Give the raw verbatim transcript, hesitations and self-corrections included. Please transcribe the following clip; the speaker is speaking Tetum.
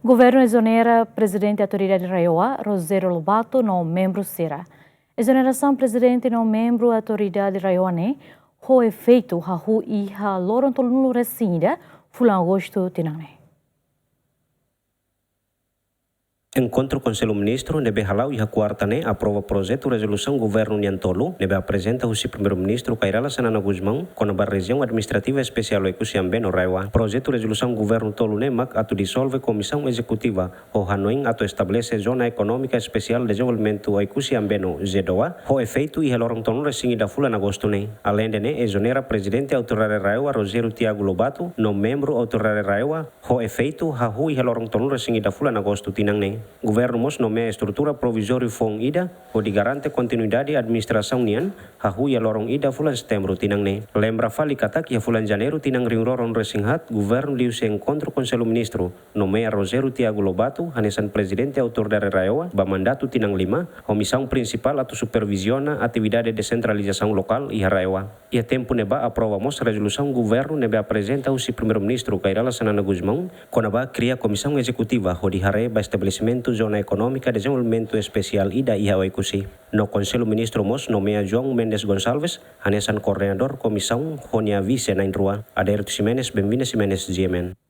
Governu ezonera Prezidente Autoridade RAEOA, Rogério Lobato, no membru sira. Ezonerasaun Prezidente no membru Autoridade RAEOA ne'e ho efeitu hahú iha loron tolunulu-resin-ida fulan Agostu tinan ne'e. Enkontru Konsellu Ministru ne'ebé hala'o iha kuarta ne'e aprova projetu rezolusaun governu nian tolu ne'ebé aprezenta husi Primeiru-Ministru Kay Rala Xanana Gusmão kona-ba Rejiaun Administrativa Espesiál Oekusi Ambeno RAEOA. Projetu rezolusaun governu tolu ne'e mak atu disolve Komisaun Ezekutiva ho hanoin atu estabelese Zona Ekonómika Espesiál Dezenvolvimentu Oekusi Ambeno ZEEDOA ho efeitu iha loron tolunulu-resin-ida fulan Agostu ne'e. Aleinde ne'e, ezonera Prezidente Autoridade RAEOA Rogério Tiago Lobato no membru Autoridade RAEOA ho efeitu hahú iha loron tolunulu-resin-ida fulan Agostu tinan ne'e. Governu mós nomeia estrutura provizóriu foun ida hodi garante kontinuidade administrasaun nian hahú iha loron ida fulan Setembru tinan ne'e. Lembra fali katak iha fulan Janeiru tinan rihun rua ruanulu-resin-haat, governu liuhusi enkontru Konsellu Ministru nomeia Rogério Tiago Lobato hanesan Prezidente Autoridade RAEOA ba mandatu tinan lima, ho misaun prinsipál atu superviziona atividade desentralizasaun lokál iha RAEOA. Iha tempu ne'ebá aprova mós rezolusaun governu ne'ebé aprezenta husi Primeiru-Ministru Kay Rala Xanana Gusmão kona-ba kria Komisaun Ezekutiva hodi haree ba estabelesimentu Zona Ekonómika Dezenvolvimentu Espesiál ida iha Oekusi. No Konsellu Ministru mós nomeia João Mendes Gonçalves hanesan koordenadór komisaun ho nia vise na'in-rua, Adérito Ximenes, Benvinda Ximenes, G M N.